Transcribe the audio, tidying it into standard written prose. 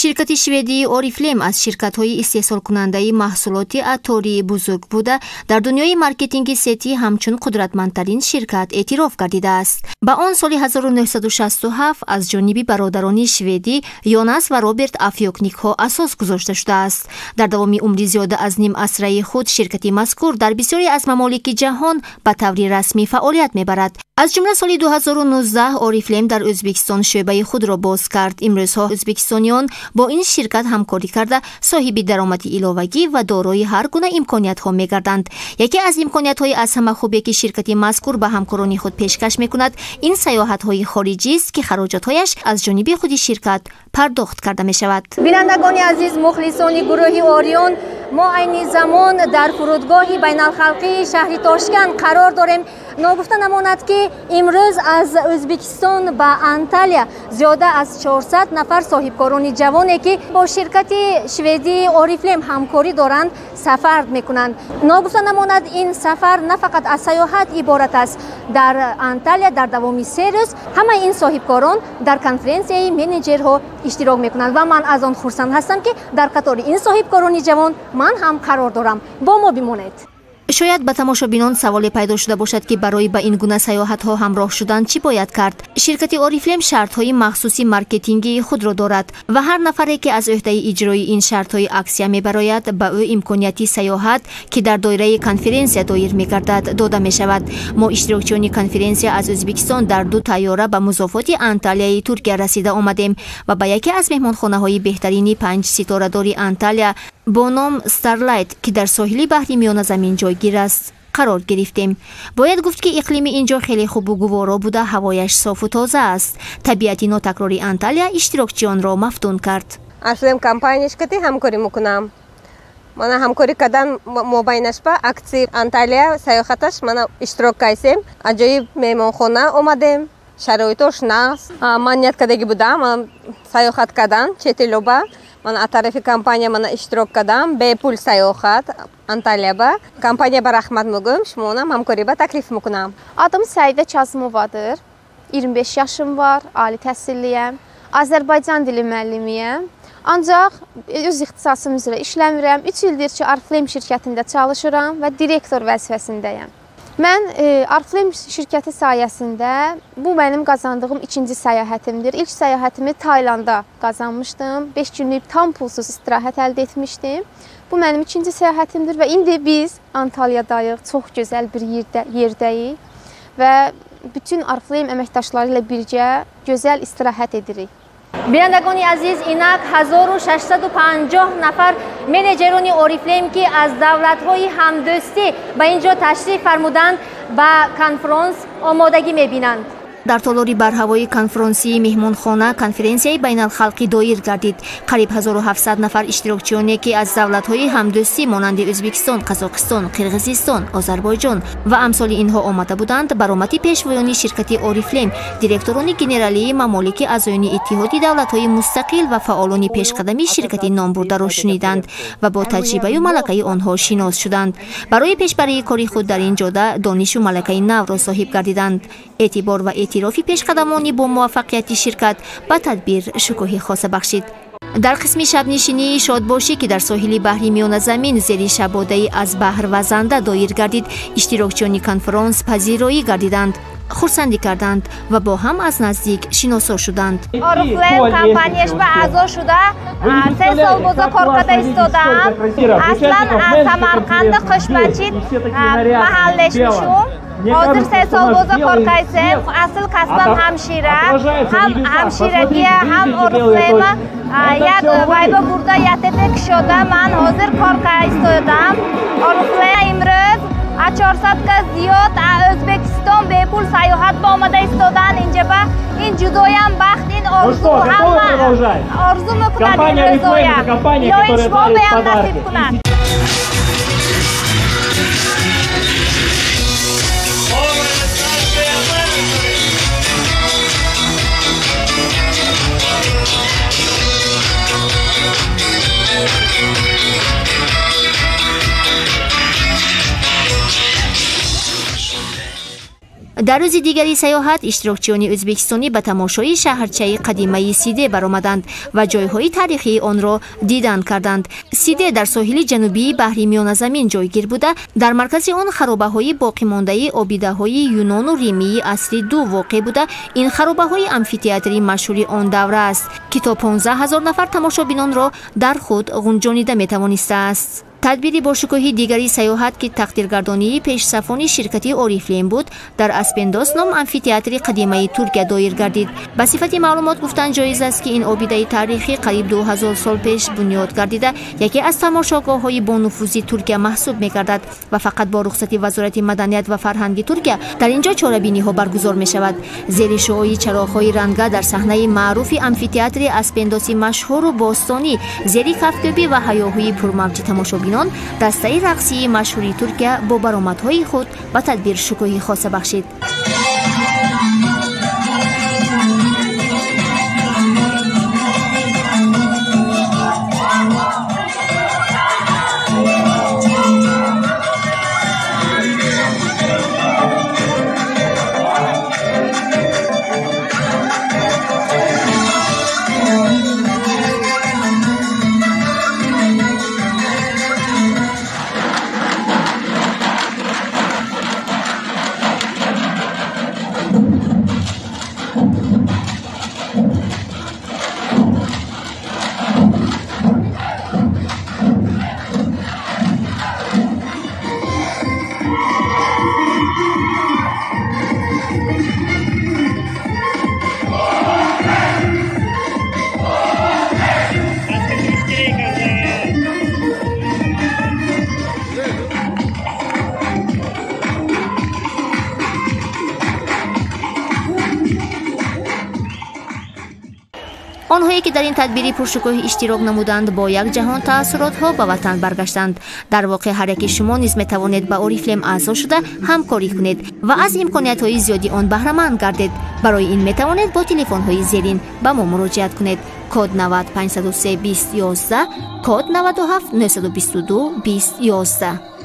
Ширкати шведии Орифлейм аз ширкатҳои истеҳсолкунандаи маҳсулоти аттории бузург буда, дар дунёи маркетинги сетӣ ҳамчун қудратмандтарин ширкат эътироф гардидааст. Ба он соли 1967 аз ҷониби бародарони шведӣ Йонас ва Роберт Аф Ёкникҳо асос гузошта шудааст. Дар давоми умри зиёда аз нимасраи худ ширкати мазкур дар бисёре аз мамолики ҷаҳон ба таври расмӣ фаъолият мебарад. Аз ҷумла соли 2019 Орифлейм дар Ӯзбекистон шӯъбаи худро боз кард. Имрӯзҳо ӯзбекистониён бо ин ширкат ҳамкорӣ карда, соҳиби даромади иловагӣ ва дорои ҳар гуна имкониятҳо мегарданд. Яке аз имкониятҳои аз ҳама хубе, ки ширкати мазкур ба ҳамкорони худ пешкаш мекунад, ин сайёҳатҳои хориҷист, ки хароҷотҳояш аз ҷониби худи ширкат пардохт карда мешавад. Бинандагони азиз, мухлисони гурӯҳи Орион, мо айни замон дар фурудгоҳи байналхалқии шаҳри Тошканд қарор дорем. Ногуфта намонад, ки имрӯз аз Ӯзбекистон ба Анталия зиёда аз 400 нафар соҳибкорони ҷавоне, ки бо ширкати шведии Орифлем ҳамкорӣ доранд, сафар мекунанд. Ногуфта намонад, ин сафар на фақат аз сайёҳат иборат аст. Дар Анталия дар давоми 3 рӯз ҳамаи ин соҳибкорон дар конференсияи менеҷерҳо иштирок мекунанд ва ман аз он хурсанд ҳастам, ки дар қатори ин соҳибкорони ҷавон ман ҳам қарор дорам. Бо мо бимонед. Шояд ба тамошобинон саволе пайдо шуда бошад, ки барои ба ин гуна сайёҳатҳо ҳамроҳ шудан чӣ бояд кард? Ширкати Орифлем шартҳои махсуси маркетингии худро дорад ва ҳар нафаре, ки аз ӯҳдаи иҷрои ин шартҳои аксия мебарояд, ба ӯ имконияти сайёҳат, ки дар доираи конференсия доир мегардад, дода мешавад. Мо, иштирокчиёни конференсия, аз Ӯзбекистон дар ду тайёра ба музофоти Анталияи Туркия расида омадем ва ба яке аз меҳмонхонаҳои беҳтарини панҷситорадори Анталия бо ном Старлайт, ки дар соҳили баҳри Миёназамин ҷойгир аст, қарор гирифтем. Бояд гуфт, ки иқлими ин ҷо хеле хубу гуворо буда, ҳавояш софу тоза аст. Табиати нотакрори Анталия иштирокчиёнро мафтун кард. Орифлейм компанияш кати ҳамкорӣ мекунам. Мана, ҳамкорӣ кардан мобайнашба акси Анталия сайёҳаташ мана иштирок кайсем. Аҷоиб меҳмонхона омадем, шароитош нағз. Ман ният кардагӣ будам сайёҳат кардан чет элоба. Ман аз тарафи компания мана иштирок кардам, бепул сайёҳат Анталияба. Компания ба раҳмат мегӯям, шумонам ҳамкориба таклиф мекунам. Adım Səidə Kazımovadır. 25 yaşım var, ali təhsilliyəm. Azərbaycan dili müəllimiyəm. Ancaq öz ixtisasım üzrə işləmirəm. 3 ildir ki, Oriflame şirkətində çalışıram və direktor vəzifəsindəyəm. Mən Oriflame şirkəti sayəsində bu mənim qazandığım ikinci səyahətimdir. İlk səyahətimi Taylanda qazanmışdım. 5 günlük tam pulsuz istirahət əldə etmişdim. Bu mənim ikinci səyahətimdir və indi biz Antalyadayıq. Çox gözəl bir yerdəyik və bütün Oriflame əməkdaşları ilə birgə gözəl istirahət edirik. Бинандагони азиз, инак 1650 нафар менеҷерони Орифлейм, ки аз давлатҳои ҳамдӯстӣ ба ин ҷо ташриф фармуданд, ба конфронс омодагӣ мебинанд. Дар толори барҳавои конфронсии меҳмонхона конференсияи байналхалқӣ доир гардид. Қариб 1700 нафар иштирокчиёне, ки аз давлатҳои ҳамдӯстӣ монанди Ӯзбекистон, Қазоқистон, Қирғизистон, Озарбойҷон ва амсоли инҳо омада буданд, баромади пешвоёни ширкати Орифлем, директорони генералии мамолики аъзоёни Иттиҳоди давлатҳои мустақил ва фаъолони пешқадами ширкати номбурдаро шуниданд ва бо таҷрибаю малакаи онҳо шинос шуданд. Барои пешбарии кори худ дар ин ҷода донишу малакаи навро соҳиб гардиданд. Эътибор ва эътирофи пешқадамони бо муваффақияти ширкат ба тадбир шукӯҳи хоса бахшид. Дар қисми шабнишинии Шодбошӣ, ки дар соҳили баҳри Миёназамин зери шабодаи аз баҳр вазанда доир гардид, иштирокчиёни конфронс пазироӣ гардиданд, хурсандӣ карданд ва бо ҳам аз наздик шиносо шуданд. Орифлейм компанияш ба аъзо шуда 3 сол бозо кор карда истодаам. Аслан аз Самарқанди Қӯшмачид маҳаллеш мешум. Ҳозир 3 сол бозо кор кайсем. Асл касбам ҳамшира, ҳам ҳамширагия, ҳам Орифлейма як вайба бурда ятете кушода. Ман ҳозир кор карда истодаам Орифлейм. Имрӯз аз 400 кас зиёд Ӯзбекистон бепул сайёҳат ба омада истодаанд инҷаба. Ин ҷудоям бахт, ин орзу, ҳама орзу мекунад ин рӯзоя. Илоҳи шумо беам насиб кунад. Дар рӯзи дигари сайёҳат иштирокчиёни ӯзбекистонӣ ба тамошои шаҳрчаи қадимаи Сиде баромаданд ва ҷойҳои таърихии онро дидан карданд. Сиде дар соҳили ҷанубии баҳри Миёназамин ҷойгир буда, дар маркази он харобаҳои боқимондаи обидаҳои юнону римии асри ду воқеъ буда, ин харобаҳои амфитеатри машҳури он давра аст, ки то 15 ҳазор нафар тамошобинонро дар худ ғунҷонида метавонистааст. Тадбири бошукӯҳи дигари сайёҳат, ки тақдиргардонии пешсафони ширкати Орифлем буд, дар Аспендос ном амфитеатри қадимаи Туркия доир гардид. Ба сифати маълумот гуфтан ҷоиз аст, ки ин обидаи таърихӣ қариб 2000 сол пеш бунёд гардида, яке аз тамошогоҳҳои бонуфузи Туркия маҳсуб мегардад ва фақат бо рухсати Вазорати маданият ва фарҳанги Туркия дар ин ҷо чорабиниҳо баргузор мешавад. Зери шуои чароғҳои ранга дар саҳнаи маъруфи амфитеатри Аспендоси машҳуру бостонӣ, зери кафкӯбӣ ва ҳаёҳӯи пурмавҷи тамошобинон, дастаи рақсии машҳури Туркия бо баромадҳои худ ба тадбир шукӯҳи хоса бахшид. Онҳое ки дар ин тадбири пуршукӯҳ иштирок намуданд, бо як ҷаҳон таассуротҳо ба ватан баргаштанд. Дар воқеъ ҳар яки шумо низ метавонед ба Орифлем аъзо шуда ҳамкорӣ кунед ва аз имкониятҳои зиёди он баҳраманд гардед. Барои ин метавонед бо телефонҳои зерин ба мо муроҷиат кунед: код 90 503 20 11, код 97 922 20 11.